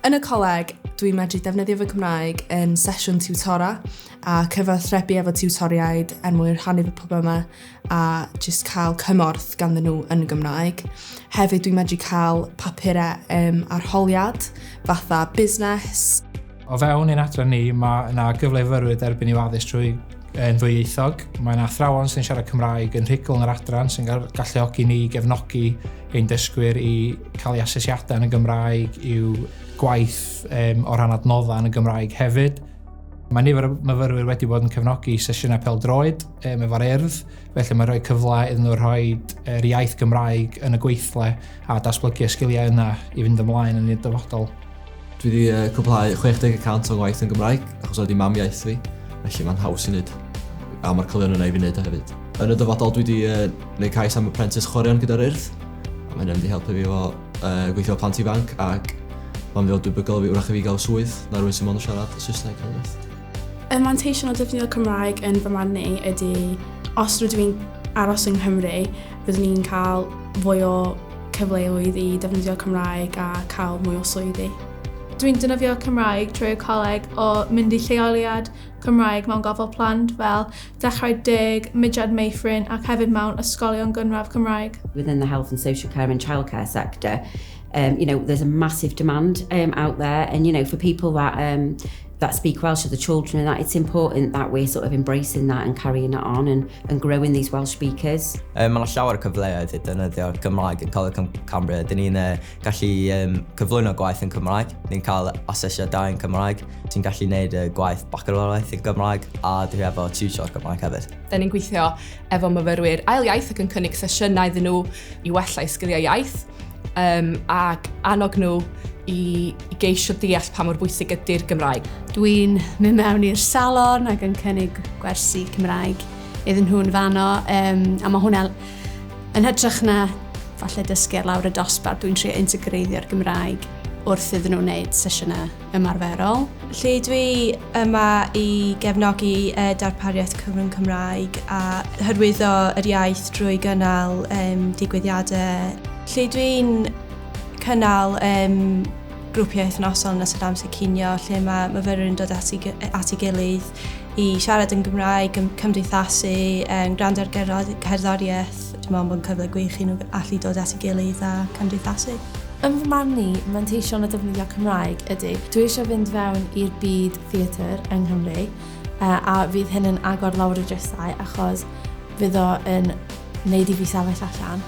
Yn y coleg, dwi'n medru defnyddio fy Cymraeg yn sesiwn tiwtora a cyfathrebu efo tiwtoriaid er mwyn rhannu fy problemau a jyst cael cymorth ganddyn nhw yn Gymraeg. Hefyd dwi'n medru cael papurau arholiad fatha busnes. O fewn ein adran ni, mae yna gyfle i fyfyrwyr derbyn i'w addysg trwy yn ddwyieithog. Mae yna athrawon sy'n siarad Cymraeg yn rhugl yn yr adran sy'n galluogi ni i gefnogi ein dysgwyr i cael eu asesiadau yn y Gymraeg, i'w gwaith o ran adnoddau yn y Gymraeg hefyd. Mae nifer o myfyrwyr wedi bod yn cefnogi sesiynau pêl-droed efo'r Urdd, felly mae'n rhoi cyfle iddyn nhw rhoi yr iaith Gymraeg yn y gweithle a datblygu y sgiliau yna i fynd ymlaen yn y dyfodol. Dwi wedi cwblhau 60% o'n gwaith yn Gymraeg, achos oedd i mam iaith fi, felly mae'n haws i wneud, a mae'r cyfleon yna i fi wneud o hefyd. Yn y dyfodol dwi wedi gwneud cais am apprentice chwaraeon gyda'r Urdd, a mae hynny'n mynd i helpu fi efo gweithio efo plant ifanc ac mae'n mynd i fod debygol fi wrach i fi gael swydd na rhywun sy'n mond yn siarad Saesneg neu rhywbeth. Y manteision o defnyddio Cymraeg yn fy marn i ydy os rydw i'n aros yng Nghymru, byddwn i'n cael fwy o cyfleoedd i defnyddio Cymraeg a cael mwy o swyddi. Dwi'n defnyddio Cymraeg trwy'r coleg o mynd i lleoliad Cymraeg mewn gofal plant fel Dechrau Deg, Mudiad Meithrin ac hefyd mewn ysgolion gynradd Cymraeg. Within the health and social care and childcare sector, there's a massive demand out there and for people that speak Welsh to the children and that, it's important that we're sort of embracing that and carrying it on and growing these Welsh speakers. Mae yna llawer o cyfleoedd i defnyddio Gymraeg yn Coleg Cambria. Dyn ni'n gallu cyflwyno gwaith yn Cymraeg, ni'n cael asesiadau yn Cymraeg, ti'n gallu gwneud y gwaith bacaloraidd yn Gymraeg a dwi efo tutor Gymraeg hefyd. Da ni'n gweithio efo myfyrwyr ail iaith ac yn cynnig sesiynau iddyn nhw i wella eu sgiliau iaith ac annog nhw i geisio deall pa mor bwysig ydy'r Gymraeg. Dwi'n mynd mewn i'r salon ac yn cynnig gwersi Cymraeg iddyn nhw'n fanno, a mae hwnna yn hytrach na falle dysgu ar lawr y dosbarth, dwi'n trio integreiddio'r Gymraeg wrth iddyn nhw wneud sesiynau ymarferol. Lle dwi yma i gefnogi darpariaeth cyfrwng Cymraeg a hyrwyddo yr iaith drwy gynnal digwyddiadau. Lle dwi'n cynnal grwpiau wythnosol yn ystod amser cinio lle mae myfyrwyr yn dod at ei gilydd i siarad yn Gymraeg, cymdeithasu, gwrando ar cerddoriaeth. Dwi'n meddwl bod yn cyfle gwych i nhw allu dod at ei gilydd a cymdeithasu. Yn fy marn i, manteision o defnyddio Cymraeg ydy, dwi eisiau fynd fewn i'r byd theatr yng Nghymru, a fydd hyn yn agor lawer o drysau achos fydd o yn neud i fi sefyll allan.